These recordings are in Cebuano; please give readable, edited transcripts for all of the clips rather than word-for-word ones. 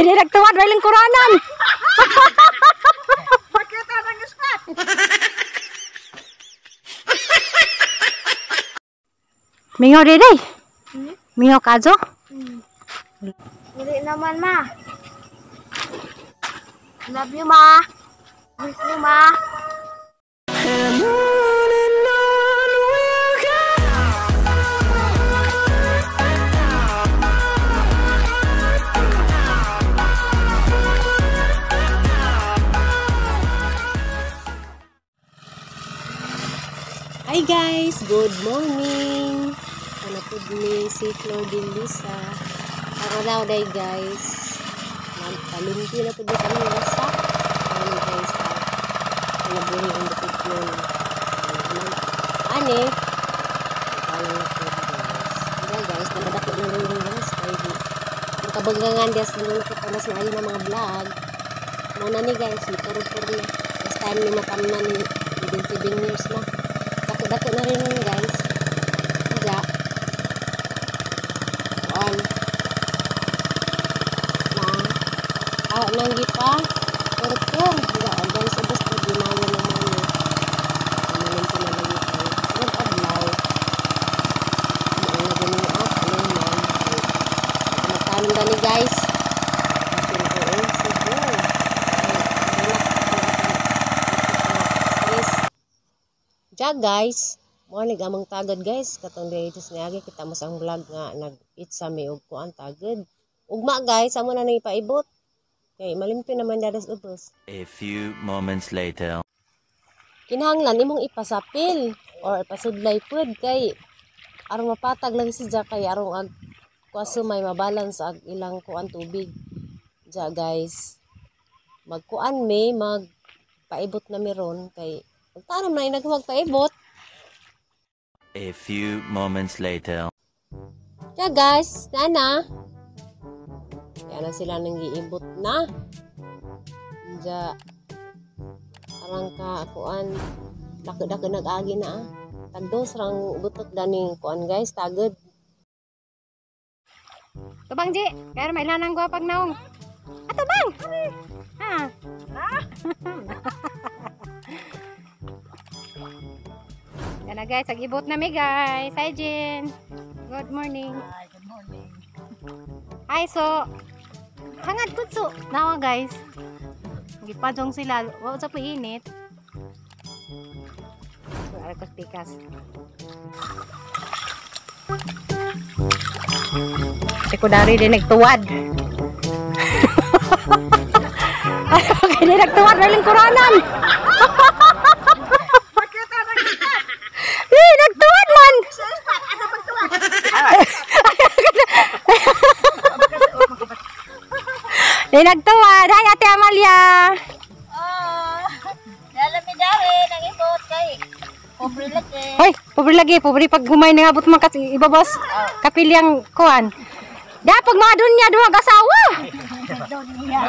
Hindi nagtuwad, may lingkuranan. Makita ng ispat. Mingaw diri. Mingaw kajo? Hindi naman, ma. Love you, ma. Miss you, ma. And on we'll go. Hi guys! Good morning! Panapod ni si Flor de Lisa. Ang araw day guys. Nagpalimpi na po dito ang wasak. Ano guys, nabuhi ang bukid nun. Ani, alam na po guys. Diba guys, namadako na rin guys. Kaya ang kabanggangan diya sa mga nakita mas maayo na mga vlog. Muna ni guys, turod-turod na. Last time ni matamna ni within 7 years na. Dako-dako na rin nun guys. Diya. On. Na. Aw nang gipa. Turod-turod. Diya, oh, guys, ubos na ginawa naman eh. Malimpi na lagi tayo. Turod adlaw. Ano na ganun ah, ano man. Magtanong dani guys. Asin ko eh. Sige. Ay, relax ko atong stress. Ja guys, mo ni among tagad guys, katong diri sa niagi kita mas ang vlog nga nag-eat sa mi og kuan tagad. Ugma guys, amo na nang ipaibot. Kay malimpi naman dadas ubos. A few moments later. Kinahanglan imong ipasapil or ipasudlay pud kay aron mapatag lang si Ja kay aron ag kuaso may mabalance ag ilang kuan tubig. Ja guys, magkuan mi magpaibot na mi ron kay magtanam na inag magpaibot. A few moments later. Ja guys, nana. Kaya na sila nang giibot na. Ja arang ka kuan dako-dako nag-agi na ah. Tagdos rang butot daning kuan guys, tagad. Tubang Ji, kaya may lanang gwapag naong. Ato bang? Ha? Yan na guys, ag-ibot na mi guys. Hi Jin. Good morning. Hi, good morning. Hi so. Hangad kutso. Nawa guys. Gipadong sila. Wa sa init. Wala ko pikas. Sekundari din nagtuwad. Okay, di nagtuwad may lingkuranan. Makita ng ispat. Eh, nagtuwad man. Sa ispat, ano pagtuwad? Di nagtuwad. Hi Ate Amalia. Oh, lalami dari nang ibot kay pobre lagi. Hoy, pobre lagi, pobre pag humay nangabot man kasi ibabas kapilyang kuan. Da pag mga dunya duha asawa.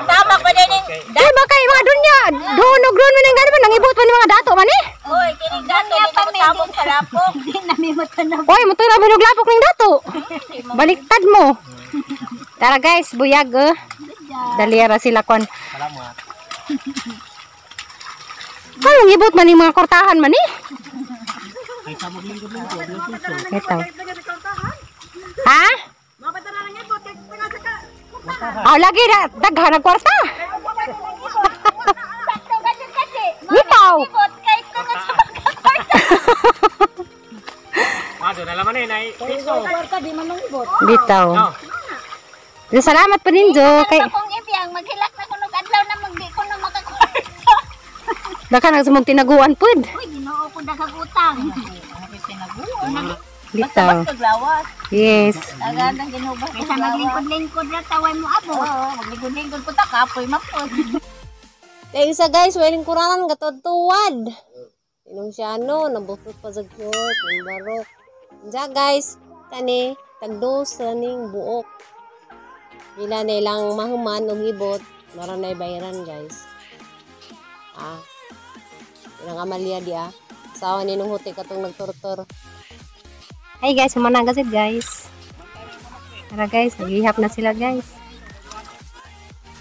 Tama pa din. Di ba kay mga dunya, dunog ron man ang gani man nangibot man mga dato man eh. Oy, kining dato ni mo sa lapok. Di na mi matanaw. Hoy, mo tira binog lapok ning dato. Baliktad mo. Tara guys, buyag eh. Dali ra sila kon. Salamat. Anong ibot man yung mga kortahan man eh? Kaysa maglingkod-lingkod, nagsuso. Ito. Ha? Oh, lagi na daghan ang kwarta. Sakto ganyan kasi. Bitaw. Ibot kay tungod sa pagkakwarta. Ah, doon na laman eh, nay. Piso. Bitaw. No. Salamat pa ninyo kay Akong ibiyang maghilak na kuno adlaw na magdi ko na makakwarta. daghan ang sumong tinaguan pud. Uy, Ginoo ko daghang utang. Bitaw. Kaglawas. Yes. Tagan ang ginubas. Kaysa maglingkod-lingkod ra taway mo abot. Oo, maglingkod-lingkod ko ta kapoy mapod. Kaya isa guys, wearing kuranan gatod-tuwad. Inong siya ano, nabukot pa sa short, yung barok. Diya guys, kani, tagdos raning buok. Bila na ilang mahuman og ibot, mara na bayaran guys. Ah, ilang amalya di ah. Asawa ni nung huti katong nagtortor. Hi guys, humana gasid guys. Tara guys, naghihap na sila guys.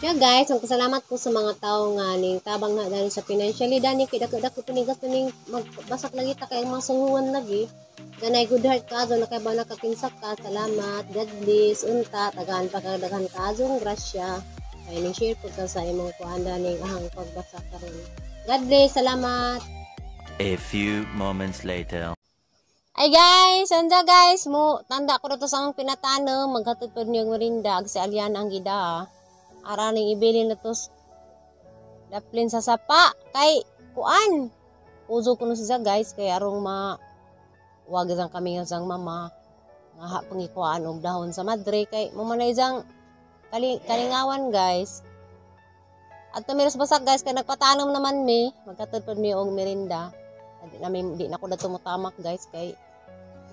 Yeah guys, magpasalamat ko sa mga tao nga ning tabang na dani sa financially dani kay dako-dako pinigas ning magbasak lagi ta kay ang mga suhuan lagi. Ganay good heart ka na kay ba nakakinsa ka. Salamat. God bless. Unta tagaan pa kag daghan kaazong grasya. Kay ning share pud ka sa imong kuan dani ahang pagbasak karon. God bless. Salamat. A few moments later. Ay guys, anda guys, mo tanda ko na to sa akong pinatanom, maghatod pod niyo merinda ag si Aliana ang gida. Ara ning ibilin na to daplin sa sapa kay kuan. Uzo ko no siya guys kay arong ma wag isang kami nga sang mama nga ha pangikuan og dahon sa madre kay mo man isang kalingawan guys. At tumiros basak guys kay nagpatanom naman mi, maghatod pod mi og merinda. Di namin di na ko dato mutamak guys kay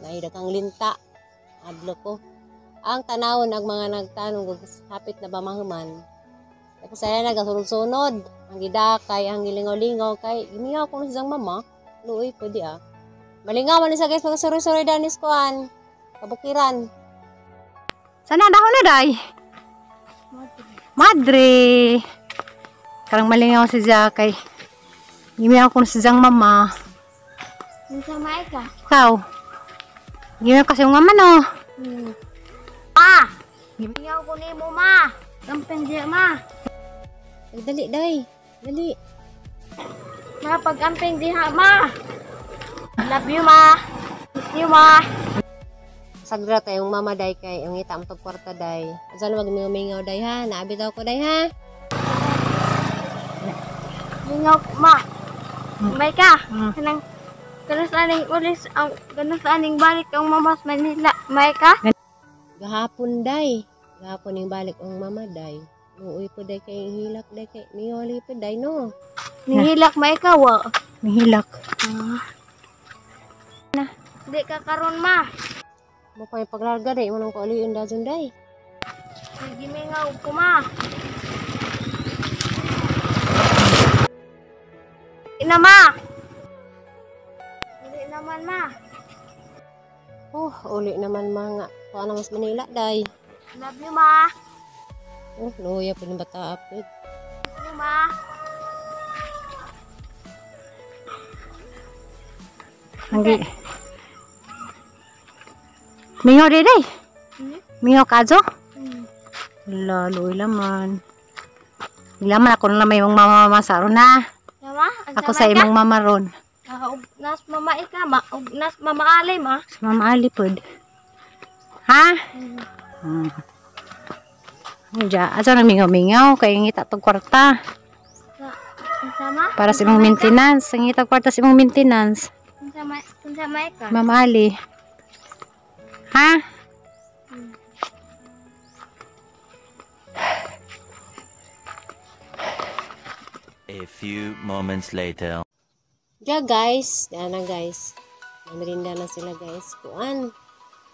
nahidaghang linta. Adlo ko. Ang tanawon ang mga nagtanong kung hapit na ba mahuman. Tapos saya nagasunod-sunod. Ang gidakay, ang gilingaw-lingaw kay gimingaw ko na siyang mama. Luoy pwede ah. Malingaw man siya guys mga suroy-suroy danis kuan. Kabukiran. Sana dahon na day. Madre. Karang malingaw si Jack kay gimingaw ko na siyang mama. Unsa may ka? Ikaw. Gimingaw kasi yung mama no. Ma! Mingaw ko nimo ma. Gamping diha ma. Dali day. Dali. Ma pag-amping diha ma. Love you ma. Miss you ma. Sagra kay yung mama day kay yung ngita mo tog kwarta day. Asa na magmingaw day ha. Naabi daw ko day ha. Mingaw ko ma. May ka. Kanang kanos aning ulis ang kanos aning balik ang mama sa Manila. May ka? Gahapon day. Gahapon yung balik ang mama day. Luoy po day kay hilak day kay miyoli po day no. Nihilak may ka wa. Mihilak. Di ka karon ma. Mo pa yung paglarga day mo nang kaulion dajon day. Gimingaw ko ma. Ina ma. Dili naman ma. Oh, uli naman mga kuan na mas Manila day. Love you ma. Oh, luya po ng bata apod. Love you ma. Anggi. Mingaw day day. Mingaw ka jo? Lalo laman. Laman ako na may imong mama mama na. Sama? Ako sa imong mama ron. Nas mama ika ma. Ug nas mama Ali ma. Sa mama Ali pod. Ha? Ja, ato nang mingaw-mingaw kay ngita tog kwarta Sama? para sa imong maintenance. Ngita kwarta sa imong maintenance. Sama sama ika. Mama Ali. Ha? A few moments later. Ja guys, yan na guys. Namerinda na sila guys. Kuan.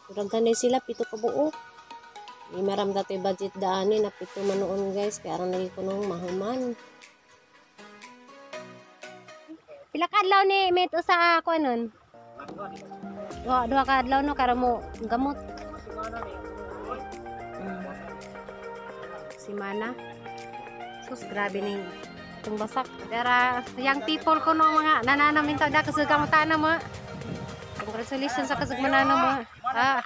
Murag ganay sila 7 ka buok. Di maram dati budget daani na 7 man noon guys kay aron lagi kunong mahuman. Pila ka adlaw ni mate usa ako nun? Duha ka adlaw no kara mo gamot. Simana. Sus grabe ning itong basak. Dara young people ko no mga nananamin tawag da kasug mo tana mo. Congratulations sa kasug manana mo. Ah.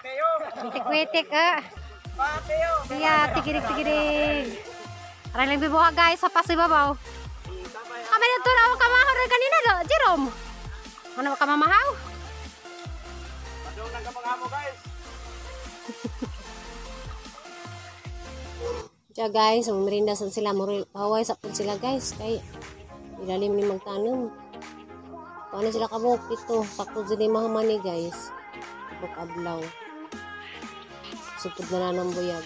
Witik-witik ah. Iya, tigirig-tigirig. Aray lang bibuha guys sa pasibabaw. Kami dito na ako kamahaw rin kanina do, Jerome. Ano ka mamahaw? Ja guys, ang merinda san sila paway sa pud sila guys kay ilalim ni magtanom. Paano sila kabuok 7, sakto jud ni mahuman ni guys. Buk adlaw. Supod na ng buyag.